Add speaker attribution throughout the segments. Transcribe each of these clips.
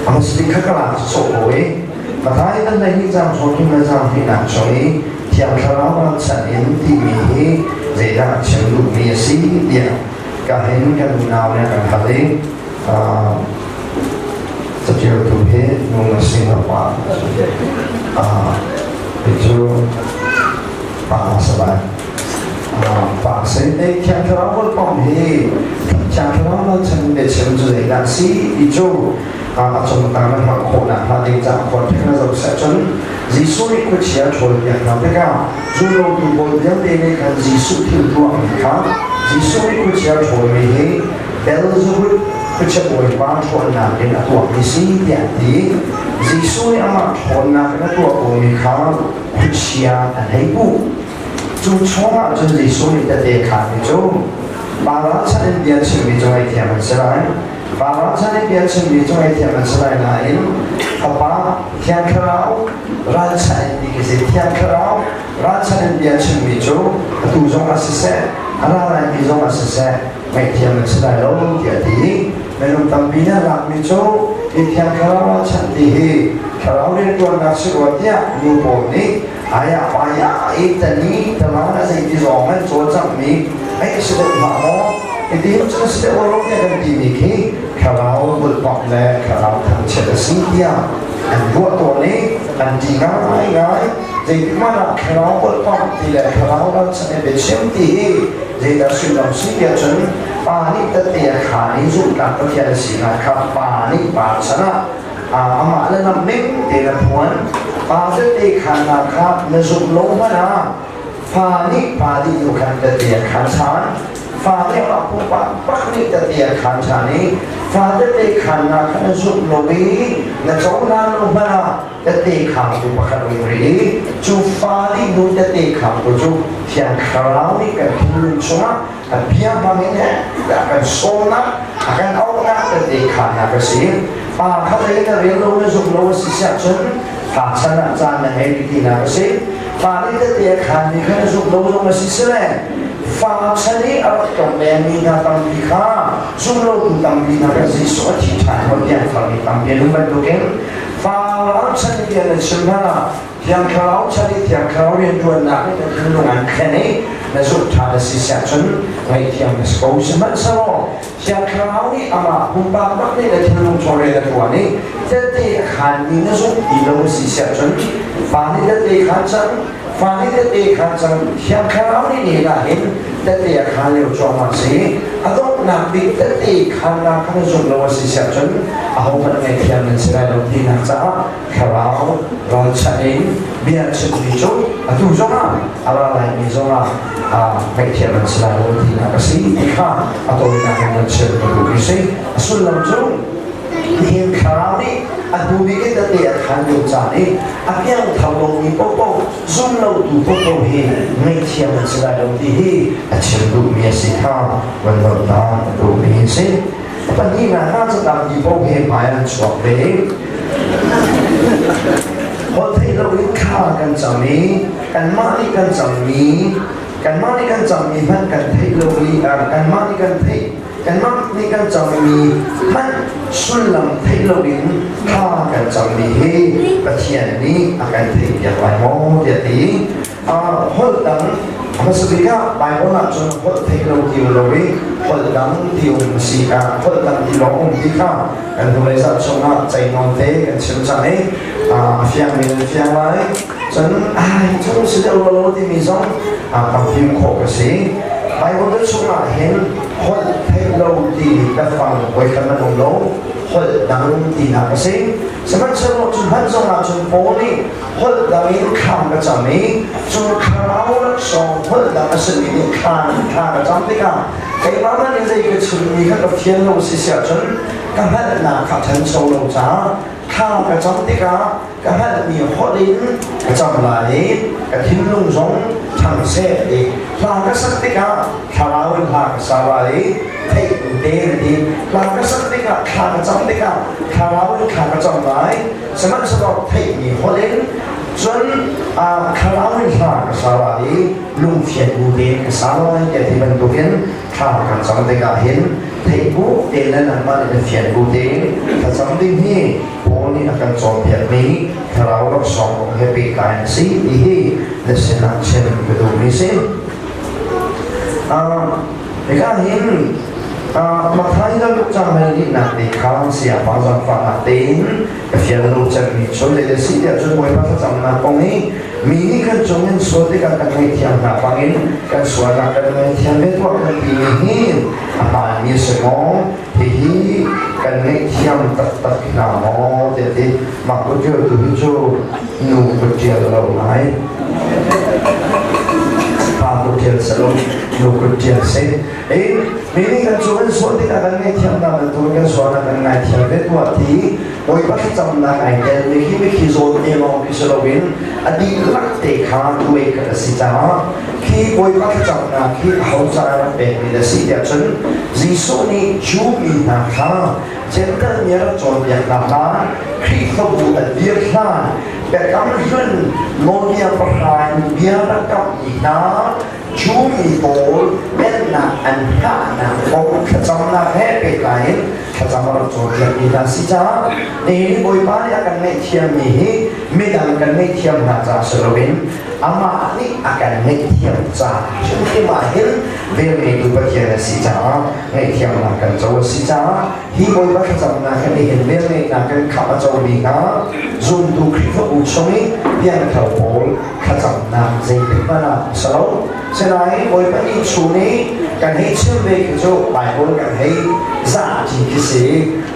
Speaker 1: Amasli khakala so ko e Mathai tan lai ni jang so thum le jang hi nak chong i Thiang Thlarau ral chan in timi hi zeidah a chim duhmi a si tiah ka hin kan unau nih kan hal i catialtu hi nung a si na pa cu pa sabai pa si. Ei Thiang Thlarau volpom hi, Thiang Thlarau ral chan in biachim cu zeidah si ti cu a cung tang na hngalh khawhnak hnga ding caah contact na zoh seh. Cun Jesuh nih khuachia ṭhawlpiak hna tikah zullotu pawl vialte nih khan Jesuh thil tuahmi kha, Jesuh nih khuachia ṭhawlmi hi Beelzebul khuachia bawipa ṭhawnnak in a tuahmi si tiah an ti. Jesuh nih amah ṭhawnnak in a tuah komi kha khuachia an hei puh. Cu chungah cun Jesuh nih tehte khaanmi cu pa ralchanh in bia chimmi cu ngaihthiam an si lai. Pa ralchanh in bia chimmi cu ngaihthiam an si lai nain Fapa Thiang Thlarau ralchanh in ti khi si. Thiang Thlarau ralchanh in bia chimmi cu atu zong ah siseh, a ra laimi zong ah siseh, ngaihthiam an si lai lo tiah a ti. Minung tampi nih an lakmi cu hi Thiang Thlarau ralchanh ti hi thlarau rianṭuannak si rua tiah nu pawl nih ayah paya i tani talan a zeiti zong an cawlcanghmi ei si deuh hlah maw, hiti hin cun si deuh lo tiah kan timi khi thlarau bulpak le thlarau thangchiat a si tiah an ruah tawn i an ti ngaingai. Zeitikhmanh ah thlarau bulpak ti le thlarau ralchanh i biachim ti hi zeidah sullam si tiah cun, pa nih tette a khaan i zumhtlak Pathian a sinak kha pa nih pa chan ah amah le nam ning te na phuan. Pa tete khannak kha na zumh lo hmanh ah fa nih pa dih nu khan tete a khan ṭhan. Fa nih amah pumpak bak nih tete a khan ṭhan i fa tete khannak kha na zumh lo i na cohlan lo hmanh ah tete khangtu pakhat um rih i cu fa dih nu tete khangtu cu Thiang Thlarau nih kan thinlung chungah a bia bangin a kan sawmnak, a kan auhnak, tete khannak a si. Pa kha lei na rel lo, na zumh lo a si siah cun fa chan ah caan na ngei tinak a si. Fa nih tete a khanmi kha na zumh lo zong a si sile fa chan i a rak tong lengmi hna tampi kha, zumlotu tampi hna kha Jesuh a thi ṭhan ko tiang farmi tampi an um bantukin fa ralchan i bia na chim hna ah Thiang Thlarau chan i Thiang Thlarau rianṭuannak nih na thinlung an thlen i na zumh ṭhan a si siah cun ngaihthiam na si ko. Sihmanhsehlaw Thiang Thlarau nih amah pumpak bak nih na thinlung chung rian a ṭuan i tette a khaanmi na zumh ti lo a si siah cun, fa nih tette khaan cang, fa nih tette khaan cang, Thiang Thlarau nih nihin ah hin tette a khaan lio cuahmah si. A donghnak bik tette khaannak kha na zumh lo a si siah cun ahohmanh ngaihthiam nan si lai lo tinak caah thlarau ralchanh in bia chimmi cu atu zongah, a ra laimi zongah ngaihthiam an si lai lo tinak a si ti kha a tawinak in nan chim ka duh si. A sullam cu nihin thlarau nih a hnu bik in tete a khan lio caan i a piang thar lomi popo, zum lotu popo hi ngaihthiam an si lai lo ti hi a chim duhmi a si kha van nolh ta duhmi a si. Pahnihnak ah catang ti paoh he hmai an chuak ve. Holh theih loin thla kan cam i kanmah nih kan cammi, kanmah nih kan cammi hmanh kan theih lo i kanmah nih kan theih, kanmah nih kan cammi hmanh sullam theih loin thla kan cammi hi Pathian nih a kan theihpiak lai maw tiah ti. Holh dang hmasa bik ah Baibal ah cun holh theih lo ti lo i holh dang ti um si ah holh dang ti lawng um ti kha kan hnulei zarh chungah ceinawn te kan chim cang i a fiang mi nan fiang lai. Cun ai cu si deuh lo lo timi zong kan fim khawh ka si. Baibal chungah hin holh theih lo ti biafang voikhat man um lo, holh dang tinak a si. Sihmanhsehlaw cu hmanh zongah cun Paul nih holh dang in thla ka cam i cu thlarau laksawng holh dang a simi nih thla thla ka cam tikah keimah hmanh in zei ka chimmi kha ka fian lo si siah cun ka hngalhnak kha ṭhancho lo caah thla ka cam tikah ka hngalhmi holh in ka cam lai i ka thinlung zong ṭhang seh ti. Hla ka sak tikah thlarau in hla ka sa lai i theih te na ti. Hla ka sak tikah, thla ka cam tikah thlarau in thla ka cam lai. Sihmanhsehlaw theihmi holh in cun thlarau in hla ka sa lai i lungfian bu tein ka sa lai tiah ti bantukin thla kan cam tikah hin theih bu tein le nangmah nih na fian bu tein thlacam ding hi. Kan cawnpiakmi thlarau laksawng kong he pehtlai a si ti hi na sinah chim ka duhmi si. Hika hin Matthai le Luke cang mei lihnak te kha sayapa zaangfahnak tein ka fial lo cemmi cu le le si tiah cun Bawipa thlacamnak kong i mi nih kan cung in sual tikah kan ngaihthiam hna bangin kan sualnak kan ngaihthiam ve tuah kan timi hi a hmaanmi a si maw? Hihi kan ngaihthiam taktak hna maw? Tiah ti mah kutṭialtu hi cu nu kutṭial lo ngai. Pa kutṭial si lo, nu kutṭial si. Ei, mi nih kan cu kan sual tikah kan ngaihthiam hna bantukin kan sualnak kan ngaithiam ve tuah ti Bawipa thlacamnak ai tel mi khi mikhi zawn te lawng khi si loin a dihlak te kha tuai khat a si caah khi Bawipa thlacamnak khi aho ca rak pekmi na si tiah cun Jesuh nih Jew mi hna kha Jentail mi a rak cawnpiak hna hlan Khrihfabu a dir hlan biakam hlun nawlbia pahra in bia rak kamhmi hna Jew mi pawl pennak an hngahnak kong thlacamnak he pehtlai in thlacam a rak cawnpiakmi hna si caah nihin Bawipa nih a kan ngaihthiammi hi midang kan ngaihthiam hna ca si loin amah nih a kan ngaihthiam ca hrimhrim ah hin velngeitu Pathian a si caah ngaihthiamnak kan co a si caah hi Bawipa thlacamnak he nihin velngeihnak kan khamh a comi hna zumtu Khrihfabu chung i piangthar pawl thlacamnak zeitik hmanh ah a si lo. Sinain Bawipa nih chung i kan hei chim ve khi cu Baibal kan hei zah ti khi si.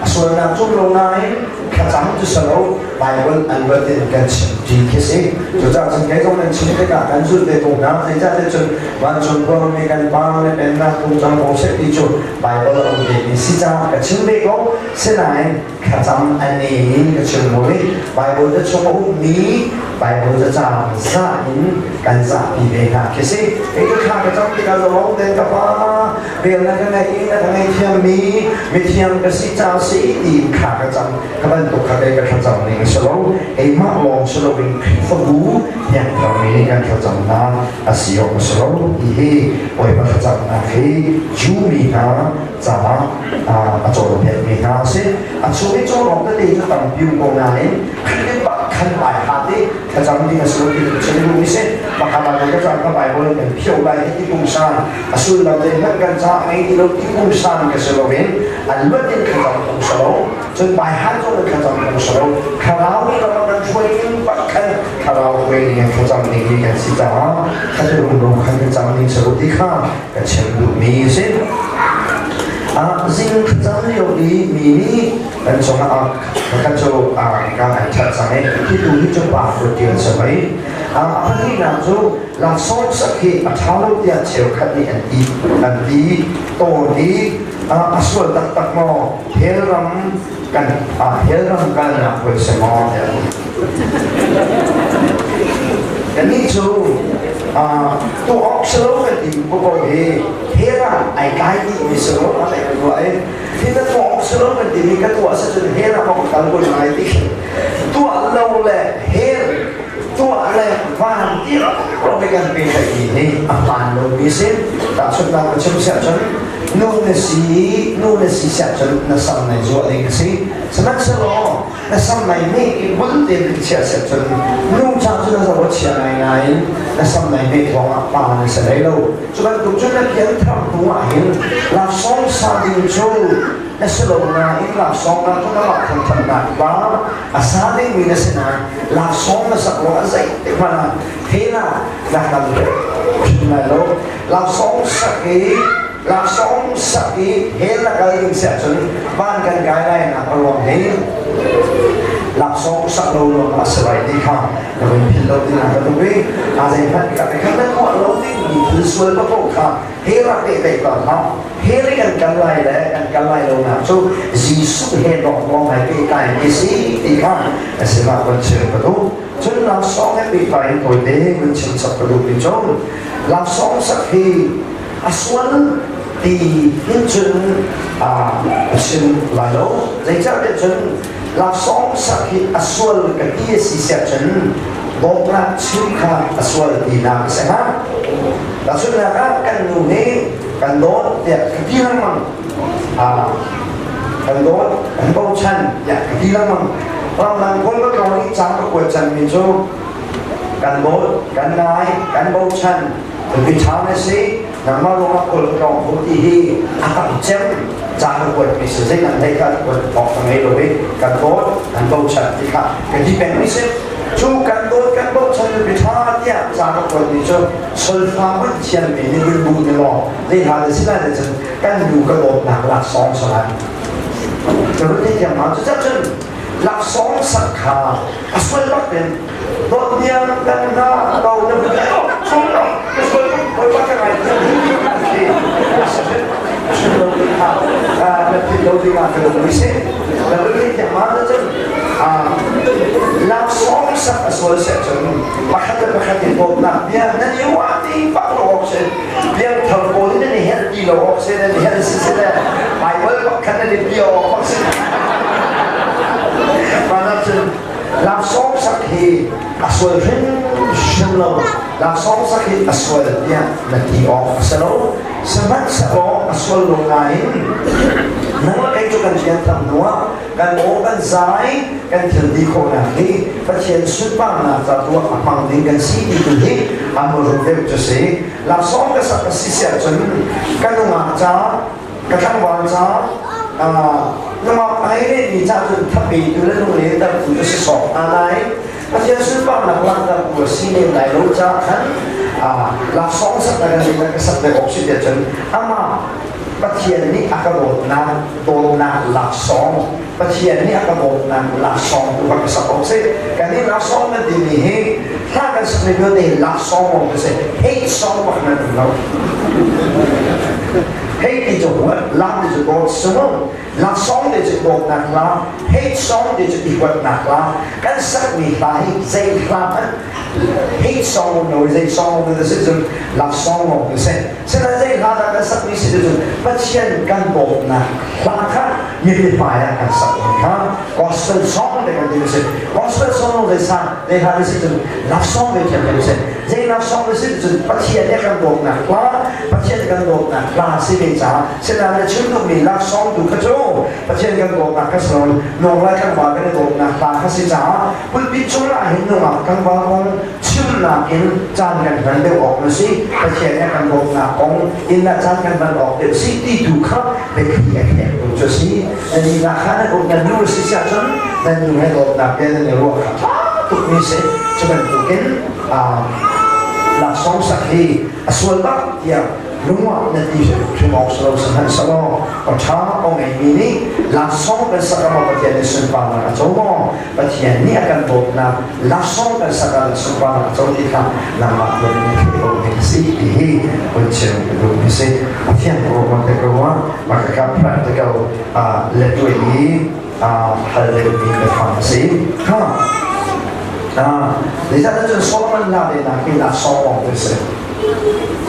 Speaker 1: A sualnak cu lo nain thlacam cu si lo, Baibal an luat in kan chim ti khi si. Cucaah cun kei zong nan chim tikah kan zulh ve ko hna. Zeicahtiah cun vancung khuami kan pa le pennak kum cang ko seh ti cu Baibal a um ve mi si caah ka chim ve ko. Sinain thlacam a ne in ka chim ko i Baibal ca chung a ummi Baibal cacang zah in kan zahpi ve hna khi si. Kei cu thla ka cam tikah zalong tein ka pa vel na ka ngaih i na ka ngaihthiammi mithiam ka si ca si tiin thla ka cam. Ka bantuk kha kei ka thlacam ning a si lo. Keimah lawng si loin Khrihfabu thiangthar mi nih kan thlacamnak a si awk a si lo ti hi Bawipa thlacamnak hi Jew mi hna caah a cawnpiakmi hna a si. A chung i cawn awk tete cu tampi um ko nain Khrih bak khan ai hat i thlacam ding a si lo ti cu chim duhmi si. Pakhat ah ka cang ka Bible kan phio lai hi ti pungsan a sullam zeihmanh kan ca ngei ti lo ti pungsan ka si loin an luat in thlacam phung si lo. Cun baihat zong in thlacam phung si lo. Thlarau nih ram kan hruai ning bak khan thlarau hruai ning in thlacam ding mi kan si caah thlacam rumro khan kan cam ding si lo ti kha ka chim duhmi a si. Zing thlacam lio i mi nih kan cungah kan cu ka an ṭhat cang i hi tu hi cu pa kut tial si hoi. A pahnihnak cu laksawng sak hi a ṭha lo tiah cheukhat nih an ti an ti tawn i a sual taktak maw hell ram kan hell ram kalnak hoi si maw tiah kannih cu tuah awk si lo kan ti ko ko hi hell ah ai kai dih mi si lo a kan ruah i hi na tuah awk si lo kan ti mi ka tuah si cun hell ah ka kal kun lai ti tuah lo le hell tuah le van ti ro kan pe thai mi hi a hmaan lo mi si tahchunhnak ka chim siah cun nu na si nu na si siah cun na sam nai zuah ding a si sihmanhsehlaw na sam nai nih i bul tein chia siah cun nu ca cu na zo a chia ngaingai in na sam nai nih thawng ah pa na si hlei lo. Cu bantuk cun na pian thar hnu ah hin laksawng sa ding cu na si lo nain laksawng na cu na mah thangthatnak ba a sa dingmi na si nain laksawng na sak lo a zeitik hmanh ah hell ah na kal hrim lai lo. Laksawng sak i laksawng sak i hell na kal ding siah cun van kan kai lai nak a ruang hi laksawng sak lo ruang ah si lai ti kha na vun philh lo ding ah ka duh i a zeihmanh ka khat na tuah lo ding mi thil sual paoh kha he rak pehtlaih ko hlah. Hell i kan kal lai le kan kal lai lo nak cu Jesuh he lawng ai pehtlai mi si ti kha a sinah van chim ka duh. Cun laksawng he pehtlai in tawite vun chim chap ka duh mi cu laksawng sak hi a sual ti hin cun a chim lai lo. Zeicahtiah cun laksawng sak hi a sual ka ti a si siah cun dawtnak chim kha a sual tinak a si hnga. Tahchunhnak ah kan nu hi kan dawt tiah ka ti lengmang. Kan dawt, kan bochan tiah ka ti lengmang. Ramdang kawl ka tlawng i ca ka kuat cangmi cu kan dawt, kan ngai, kan bochan, nupi ṭha na si, nangmah ruangah kawl ka tlawng kho ti hi a tam cem ca ka kuatmi si. Zeidang hlei kha kuat awk ka ngei lo i kan dawt, kan bochan ti kha ka ti pengmi si. Cu kan dawt, kan bochan, nupi ṭha tiah ca ka kuatmi cu solfa hmanh thiammi nih vun bu ni law zei hla na si lai cun kan nu ka dawtnak laksawng salai. Ka run theithiam hnga. Cucacun laksawng sak kha a sual bak ten dawt niang kan hna ko na vun oh sual lo ka sual bawipa ka ngai thiam ti a si hrim lo ding kha na philh lo ding ah ka lung ui si na run theithiam hnga cun laksawng sak a sual seh cun pakhat le pakhat in dawtnak bia nan i ruah ti bak lo awk si. Piangthar pawl in nan i helh ti lo awk si, nan i helh si si le Bible bak khan nan i bia awk bak si. Mah cun laksawng sak hi a sual hrimhrim lo. Laksawng sak hi a sual tiah na ti awk a si lo. Sihmanhsehlaw a sual lo nain nang le kei cu kan pianthar hnuah kan aw kan zai kan thil ti khawhnak hi Pathian sunparnak ca tu ah a hmang ding kan si ti tu hi a muru deuh cu si. Laksawng ka sak a si si ahcun ka nungak ca, ka tlangval ca, nungak ai rehmi ca cun thape tu le lunglen tu cu si sawk hna lai. Pathian sunparnak langhter tu a si lem lai lo ca khan laksawng sak na kan ka sak deuh awk si tiah cun amah Pathian nih a ka dawtnak dawtnak laksawng, Pathian nih a ka dawtnak laksawng tu ka sak awk si. Kan nih laksawng kan timi hi hla kan sakmi vialte laksawng lawng si. Hate song bak nan um lo. Hate ti cu huat, lak ti cu dawt sungong, laksawng ti cu dawtnak hla, hate song ti cu i huatnak hla. Kan sakmi hla hi zei hla hmanh hate song um lo, zei song um lo si cun laksawng lawng si. Sinain zei hla dah kan sakmi si cun Pathian kan dawtnak hla kha mipi hmai ah kan sakmi kha gospel song te kan ti si. Gospel song zei sa zei hla si cun love song ve thiam kan si. Zei love song si cun Pathian nih kan dawtnak hla, Pathian kan dawtnak hla si ve caah sinain na chim duhmi love song tu kha cu Pathian kan dawtnak kha si lo, nawlai kan va kan i dawtnak hla kha si caah pulpit cung ah hin nungak kan va kong chimnak in caan kan hman deuh awk na si. Pathian he kan dawtnak kong in ah caan kan hman awk deuh si ti tu kha biathli a khek tu cu si. Nan inn ah khan nan um nan nu si si ahcun nan nu he dawtnak bia nan i ruah kha ṭha tuk mi si. Cu bantukin laksawng sak hi a sual bak tiah lungah na ti hrim awk si lo. Sihmanhsehlaw aw ṭha aw ngeimi nih laksawng kan sak ah maw Pathian nih sunparnak a co maw, Pathian nih a kan dawtnak laksawng kan sak ah sunparnak a co ti kha nangmah tuan in thei ko ding si ti hi hun chim ka duh mi si. Pathian ko ma te ko wa ma ka ka practical le tuai i hal deuh mi biafang a si kha. Zeicahtiah cun Solomon la ve nak hi laksawng lawng te si.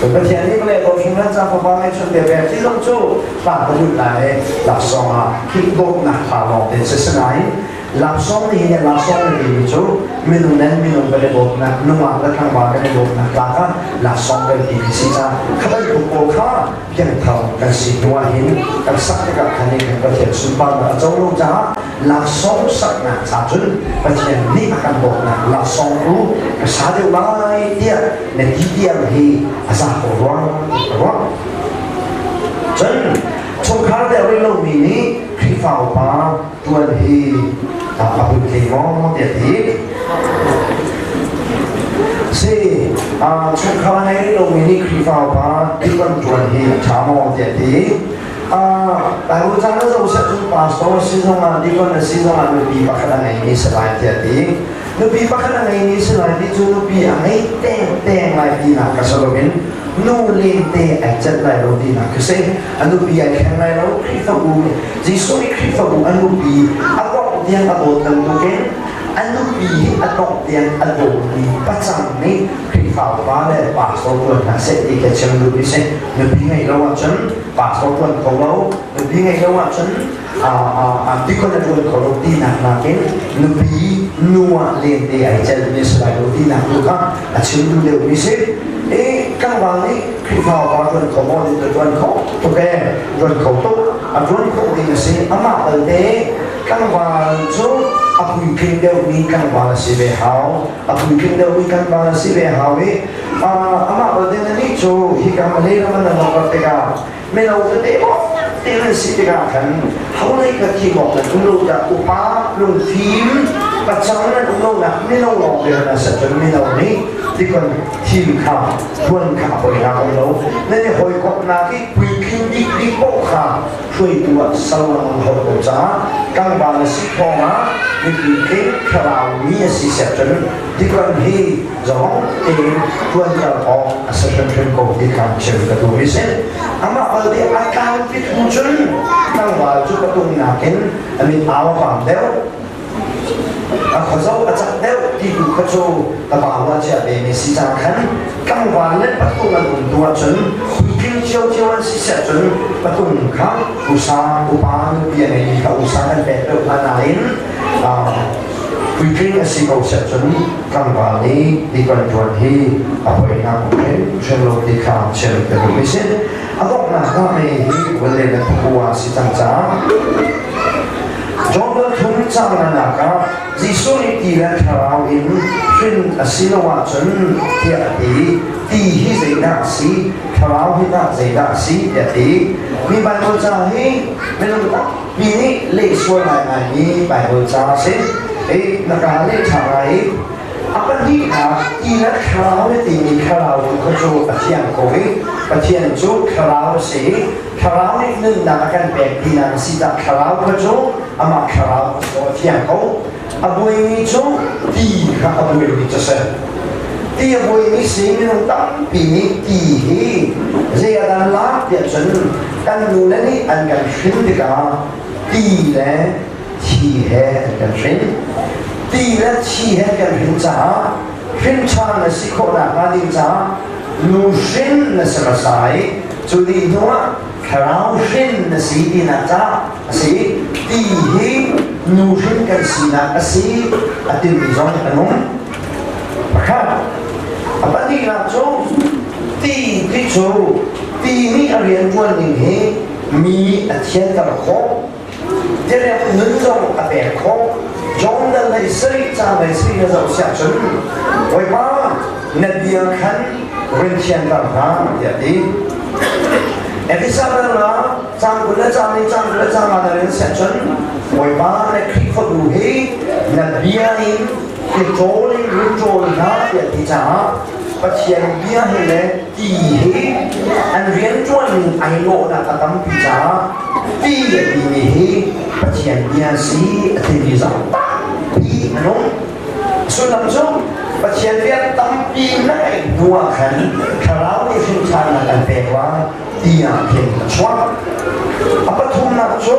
Speaker 1: Pathian nih vawlei ko hring ran cang fapa ngai chun te pek ti zong cu hla ka lut lai laksawng ah khi dawtnak hla lawng te si. Sinain laksawng nih hin laksawng na timi cu minung nan minung kan i dawtnak, nungak le tlangval kan i dawtnak tlak ah laksawng kan ti mi si ca kha bantuk pawl kha piangthar kan si hnu ah hin kan sak tikah khan kan Pathian sunparnak a co lo caah laksawng saknak ca cun Pathian nih a kan dawtnak laksawng cu ka sa deuh lai tiah na ti tiang hi a za ko ruang ka ruah. Cun chungkhar deuh rih lomi nih Khrihfa upa tuan hi a put maw tiah ti si. Chungkhar ngei lomi nih Khrihfa upa tuan tuan hi a ṭha maw tiah ti. Bible cang na zoh seh cun pastor si zongah, deacon na si zongah nupi pakhat a ngeimi si lai tiah ti. Nupi pakhat a ngeimi si lai ti cu nupi a ngei tengteng lai tinak ka si loin nu lente ai celh lai lo tinak ka si. A nupi ai thleng lai lo. Khrihfabu, Jesuh nih Khrihfabu a nupi a dongh tiang a dawt bantukin a nupi hi a dongh tiang a dawtmi pacang nih Khrihfa upa le pastor tuan hna seh ti ka chim duhmi si. Nupi ngeih lo ahcun pastor tuan kho lo, nupi ngeih lo ahcun deacon a tuan kho lo tinak nakin nupi nu ah lente ai celhmi si lai lo tinak tu kha a chim duh deuhmi si. E tlangval nih Khrihfa upa tuan kho maw ti tuan kho tuk e, tuan kho tuk, a tuan khawh ding a si. Amah balte tlangval cu A puitling deuhmi tlangval a si ve hau. A puitling deuhmi tlangval a si ve hau i amah balte nih cu hika Malay ram an rak tikah mino tete te an si tikah khan holei ka thim awk nan um lo dah, upa lungfim pacang nan um lo nak mino lawng te na sa cun mino nih tikon thim kha tuan kha poi na um lo. Nan i hawikomhnak i puitling bik bik poh kha hruaitu ah sallang hau ko caah tlangval na si thawng ah mipi tling thlarau mi a si siah cun tikon hi zong tein tuanter awk a si hrimhrim ko ti kha chim ka duh mi si. Amah balte a tlangpi hnu cun tlangval cu patung nakin a mit au a pam deuh, a khuazo a cak deuh ti tu kha cu tabawa chia ve mi si cang khan tlangval le patung an um tu ahcun, puitling ciocio an si siah cun, patung kha usa upa nupi a ngeimi kha usa kan pek deuh hna nain, puitling a si ko siah cun tlangval nih dikon ṭuan hi a poinak hrimhrim lo ti kha chim ka duh mi si. A donghnak ah mei hi vawlei le pakua si cang caah John thum cang nak ah Jesuh nih ti le thlarau in hrin a si lo ahcun tiah a ti. Ti hi zeidah a si, thlarau hi tah zeidah a si tiah a ti. Mi Bible ca hi minung tampi nih leh sual ngaingai mi Bible ca a si. Ei na ka leh ṭha ngai. A pahnihnak, ti le thlarau na timi thlarau tu kha cu a fiang ko i Pathian cu thlarau a si i thlarau nih nunnak a kan pek tinak a si caah thlarau kha cu amah thlarau cu a fiang ko. A buaimi cu ti kha a buaimi cu a si. Ti a buaimi si, minung tampi nih ti hi zei ah dah lak tiah cun kan nule nih an kan hrin tikah ti le thi he an kan hrin. Ti le thi he an kan hrin caah hrin ṭhan na si khawhnak hnga ding caah nu hrin na si hmasa i cu dih hnuah thlarau hrin na si tinak caah a si. Ti hi nu hrin kan sinak a si a timi zong an um. Pakhat. A pahnihnak cu ti ti cu ti nih a rianṭuan ning hi mi a thianter khawh, diriam nun zong a pek khawh. John dal lei sarih ca lei sarih na zoh siah cun, Bawipa, na bia khan rin thianter hna tiah ti. Efesa dal ah cang 20 le cang li, cang 20 le cang nga na rel siah cun, Bawipa, na Khrihfabu hi na bia in i ṭawl in rin ṭawl hna tiah ti caah Pathian bia hi le ti hi an rianṭuan ning ai lawhnak a tampi caah ti a timi hi Pathian bia si a timi zong tampi an um. Sullam cu Pathian bia tampi na ngeih hnu ah khan thlarau nih hrimṭhannak an pek lai ti ah khin a chuak. A pathumnak cu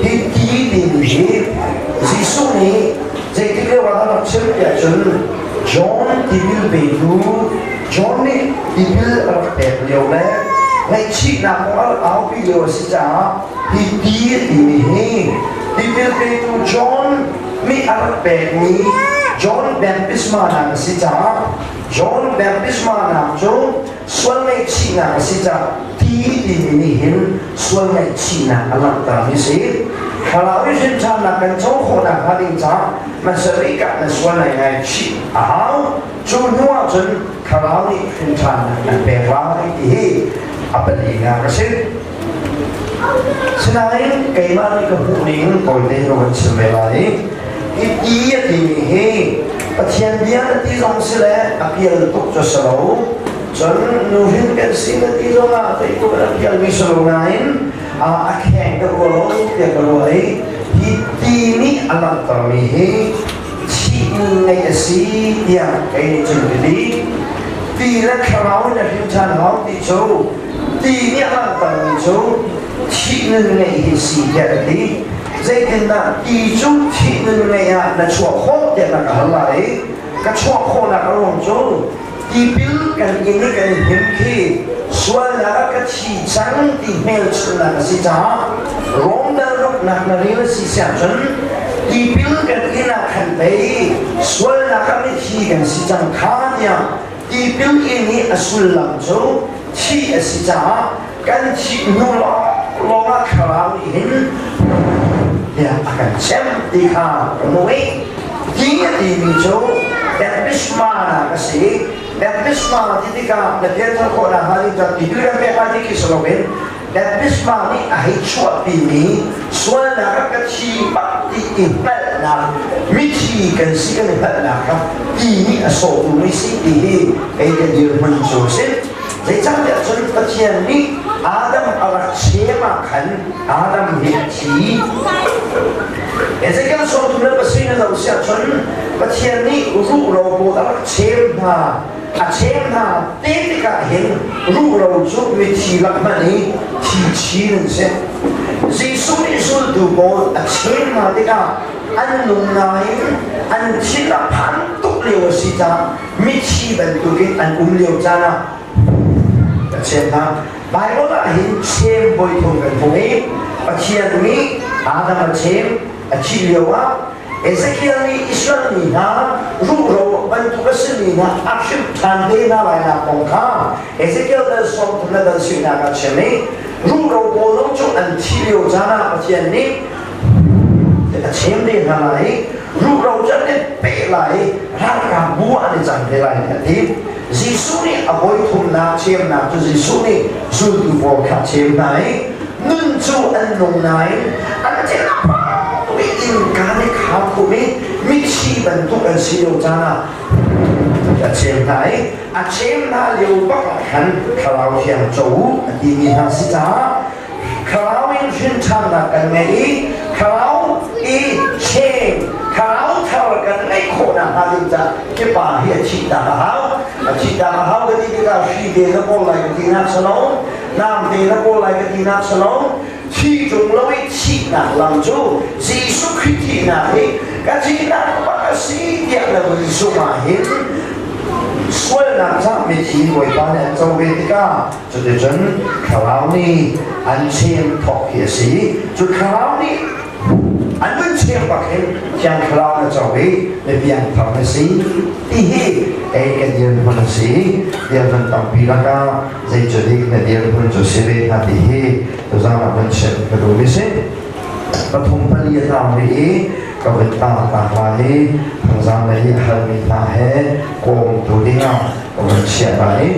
Speaker 1: hi ti timi hi Jesuh nih zeitik lio ah dah rak chim tiah cun John tipil petu John nih tipil a rak pek lio le ngaihchihnak kong a rak aupi lio a si caah hi ti timi hi tipil petu John nih a rak pekmi John baptisma nak a si caah John baptisma nak cu sual ngaihchihnak a si caah ti timi nih hin sual ngaihchihnak a langhtermi si. Thlarau i hrinṭhannak kan co khawhnak hnga ding caah hmasabik ah na sual nai ngaichih a hau. Cu hnu ah cun thlarau nih hrinṭhannak an pek lai ti hi a palinak a si. Sinain keimah nih ka hmuh ning tawite in ka van chim ve lai i hi ti a timi hi Pathian bia na ti zong si le a pial tuk cu si lo. Cun nuhrin kan si na ti zong ah zeitluk in a pialmi si lo nain a kheng deuh rua lo tiah ka ruah i hi ti nih a langhtermi hi thih ngeih a si tiah kei nih cun ka ti. Ti le thlarau in a hrin ṭhan hau ti cu ti nih a langhtermi cu thih nun ngeih hi si tiah ka ti. Zeitindah ti cu thih nun ngeih ah na chuah khawh tiah na ka hal lai i ka chuah khawhnak a ruang cu tipil kan in i kan i hnim khi sualnak ah ka thi cang ti hmelchunhnak a si caah Rom dal ruknak na rel a si siah cun tipil kan in ah khan pei sualnak ah mithi kan si cang kha tiah tipil in i a sullam cu thih a si caah kan thih hnu lawng ah thlarau nih hin Tiah a kan chem ti kha ka hmuh i ti a timi cu baptisma nak a si. Baptisma ti tikah na pianthar khawhnak hnga ding caan tipil kan pek lai ti khi si loin baptisma nih a hei chuahpimi sualnak ah ka thi bak ti i hngalhnak, mithi kan si kan i hngalhnak kha ti nih a sawhtu mi si ti hi kei ka dirhmun cu a si. Zeicahtiah cun Pathian nih Adam a rak chem ah khan Adam hi a thi. Ezekiel sawmthum le pasarih na zoh si ahcun Pathian nih ruhro pawl a rak chem hna. A chem hna te tikah hin ruhro cu mithi lak hmanh i thi chin an si. Jesuh nih zultu pawl a chem hna tikah an nung nain an thin a phan tuk lio a si caah mithi bantukin an um lio caan ah a chem hna. Baibal ah hin chem voi thum kan hmu i Pathian nih Adam a chem a thih lio ah Ezekiel nih Israel mi hna ruhro bantuk a simi hna a hrimh ṭhan te hna lainak kong kha Ezekiel dal 30 le dal 10 ah chim i ruhro pawl zong cu an thih lio caan ah Pathian nih a chem te hna lai i ruhro cu an i peh lai i ralkap bu ah an i cang te lai tiah a ti. Jesuh nih a voithumnak chemnak cu Jesuh nih zultu pawl kha a chem hna i nun cu an nung nain an thin a phang tuk i innka nih khar khum i mithi bantuk an si lio caan ah a chem hna i a chem hna lio bak ah khan Thlarau Thiang co u a timi hna si caah Thlarau in hrinṭhannak kan ngei i Thlarau i chem Thlarau thar kan ngeih khawhnak hnga ding caah hi pa hi a thihnak a hau. A thihnak a hau ka ti tikah hri te na kawl lai ka tinak si lo, nam te na kawl lai ka tinak si lo. Thi ṭung lo i thihnak lam cu Jesuh Khrih thihnak hi ka thihnak bak a si tiah na vun zumh ah hin sualnak cah mithi Bawipa nih an co ve tikah Cuticun Thlarau nih an chem thawk hi a si. Cu Thlarau nih an vun chem bak hin Thiang Thlarau na co i na piangthar na si ti hi kei ka dirhmun a si. Dirhmun tampi lakah zei cu dik na dirhmun cu si ve hna ti hi tuzaan ah vun chim ka duhmi si. Pathum pali a tang rih i ka vun tang ta hna i thangzang lei i a halmi hna he kawmtu dingah ka vun chiah hna i.